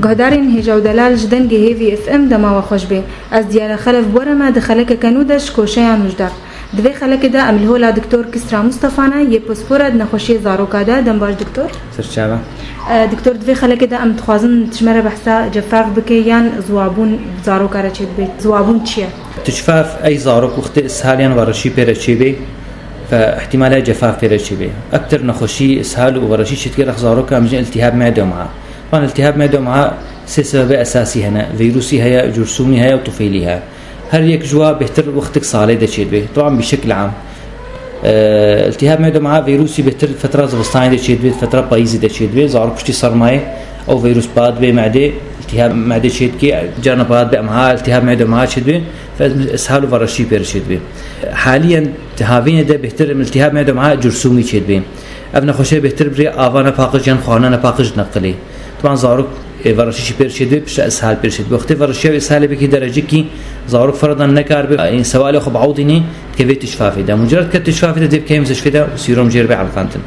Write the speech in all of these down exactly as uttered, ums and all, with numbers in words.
Guhdarên hêja û delal ji Dengê Hêvî F M dema we xweş bê. Ez Diyare Xelef Bora me di xelekeke nû de ji koşeya nûjdeh. Di vê xelekê de em li hola Doktor Kisra Mustafa ne yê pispora di nexweşiyê zaroka de. Dem baş Doktor. Serçava. E, Doktor, di vê xelekê de em dixwazin ji me re behsa cefaf bike yan ziwabûn zaroka re çêdibe. Ziwabûn çi ye? Tişfaf ey zarok wextê ishal yan vereşî pê re çêbê, fe ihtimal heye cefaf pê re çêbê. Ektir nexweşî ishal û vereşî çêdike rex zaroka em jin iltihab mede û meha. Van iltihab mede û meha sê sebebê esasî hene. Vîrusî heye, cursûmî heye û tufeylî heye. Her yek ji wa bêhtir wextik salê de çêdibê. Taban bi şekil am. Ee, iltihab mede û meha vîrusî bêhtir fetra zivistanê de çêdibê, fetra payîzê de çêdibê. Zarok piştî sermayê ew vîrus bad bê medê, iltihab medê çêdikê, carna bad bê em ha iltihab mede û meha çêdibê. Fe ishal û vereşî pê re çêdibê. Haliyen di havînê de bêhtir iltihab mede û meha cursûmî çêdibê. Ev nexweşe bêhtir bi rê ava nepaqij yan xwarina nepaqij dineqilê. Timan zarok, e, vereşî jî pêr çêdibê, piştre ishal pêr çêdibê. Wextê vereşiya û ishalê bikî derecekî zarok feradan nekaribe, e, sewalê xwe biewdînê, dikeve tişfafê de. Mucerred ke tişfafê de dê bikeve mistişfê de û sîrom jê re bê eleqandin.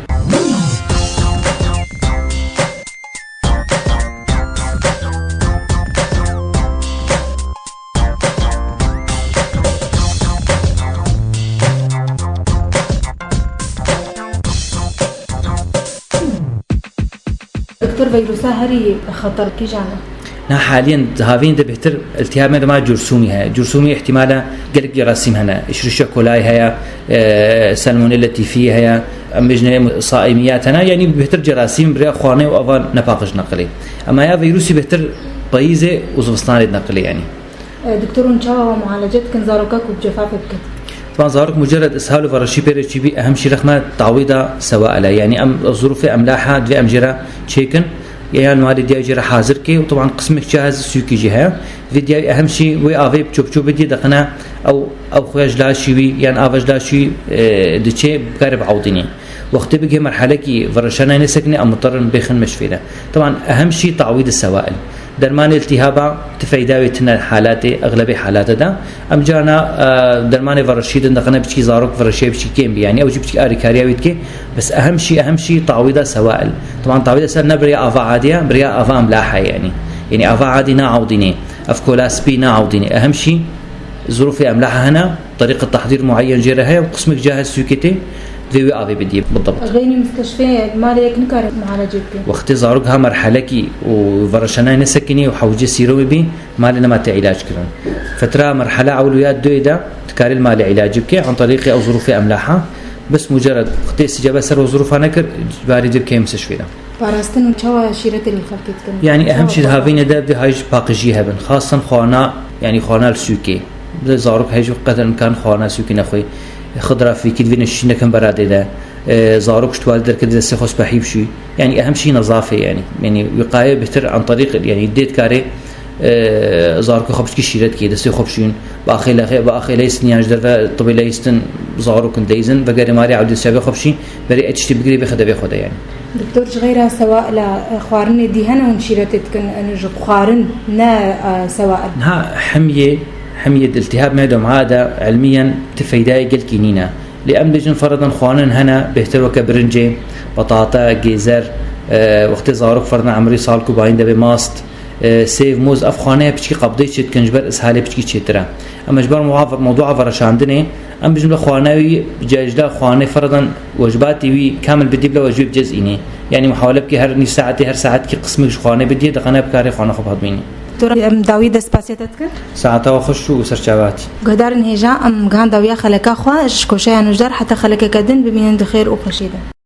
Doktor, vîrusa herî xeter kîjan e? Na haliyen di havîn de bêhtir iltihab mede û meha cursûmî heye. Cursûmî ihtimala gelek cerasîm hene. Escherichia coli heye, e, salmonella typhi heye, em bêjine saimiyat hene. Yanî bêhtir cerasîm bi rêya xwarnê û ava nepaqij neqilê. Ema ya vîrusî bêhtir payîzê û zivistanê dineqilê yanî. E, doktor, hûn çawa mualece dikin zaroka ku bi cefafê bikin? Van zarok mucerred ishal û vereşî pê re çêbî, ehem jî rexna tawîda sewail e. Yanî em zirûfê emlaha divê em jê re çêkin, yan malê diya jê re hazir ke û taban qismek cahiz sûkî jî heye. Vê diya ehem jî wê avê çopço bidî, deqine ew, ew xuya ji laşî wî yan ava ji laşî wî, e, diçê bikare biewdînî. Wextê bigihê merhelekî vereşana nesekinê, em muterin bêxin mistişfê de. Taban ehem jî tawîd sewail. Dermanê iltihaba ti feyda wê tine halatê, exlebê halate de. Em carna, e, dermanê vereşî din dixine biçkî zarok vereşiya biçkî kêm bî. Yanî ew jî biçkî arîkariya wî dike. Bes ehem jî, ehem jî tawîda sewail. Taban tawîda sewail ne bi rêya ava adiya, bi rêya ava emlaha ye yanî. Yanî ava adî ne ewdînê. Ev kola spî ne ewdînê. Ehem jî zirûfê emlaha hene. Terîqet tehdîr mueyen jê re heye û qismek cahiz sûkê tê, divê wê avê bidiyê bidebt. Xeynî mistişfê malê yek nikare mualece bike. Wextê zarok ha merhelekî û vereşanayê nesekinî û hewce sîromê bî, malê nema tê îlac kirin. Fetra merhela ewil û ya duyê de dikarê li malê îlacî bike, an terîqê ew zirûfê emlaha, bes mucerred wextê îstîcabe ser ew zirûfa nekir, barî dê bikeve mistişfê de. Parastin û çawa şîretê li xelkê dikin? Yanî ehem jî di havînê de vê hay ji paqijî hebin. Xastan xwana, yanî xwana li sûkê. Bi zarok hej qeder imkan xwana sûkê nexwê. Xidra fîkî divê şî nekin beradê de. E, zarok ji tuwalê derketî destê xwe spehî bişûy. Yanî ehem jî nezafê yanî. Yanî wîqaye bêhtir an terîq, yanî dê dikarê, e, zarokê xwe piçkî şîret kê, destê xwe bişûn. Bi axêle, bi axêle hîstin yan ji derve tibê leyîstin zarokin deyzin, vegerê malê ewdê sebê xwe bişî, berê e tiştê bigirê bêxe devê xwe de yanî. Doktor, ji xeyra sewaila, e, xwarinê dî hene hûn şîretê dikin, e, ji xwarin ne, e, sewail? Niha hemiyê, hemiyê di iltihab mede û meha de ilmiyen ti feydayê gelkî nîne. Lê em dibêjin feradan xwarin hene, bêhtir weke birincê, petate, gêzer, e, wextê zarok feradan emrî sal ku bayîn de bê mast, e, sêv, mûz, ev xwaneya piçkî qebdê çê dikin, ji ber ishalê piçkî çêtir e. Ema ji ber mewduwa vereşandinê, em bijin bi xwaneya wî cejda xwanê feradan wecbatê wî kamil bidî bila wecbê bi cez înê. Yanî muhawele bike her nîv saetê, her saetkî qismek ji xwanê bidiyê, diqene bikarê xwana xwe bi hev bînî. Doktor, em dawî destpasiya te dikin. Saeta we xweş û serçavatî. Guhdarên hêja, em gihan dawiya xeleka xwe, ji koşeya nûjdeh heta xelekeke din bimînin di xêr û xweşiyê de.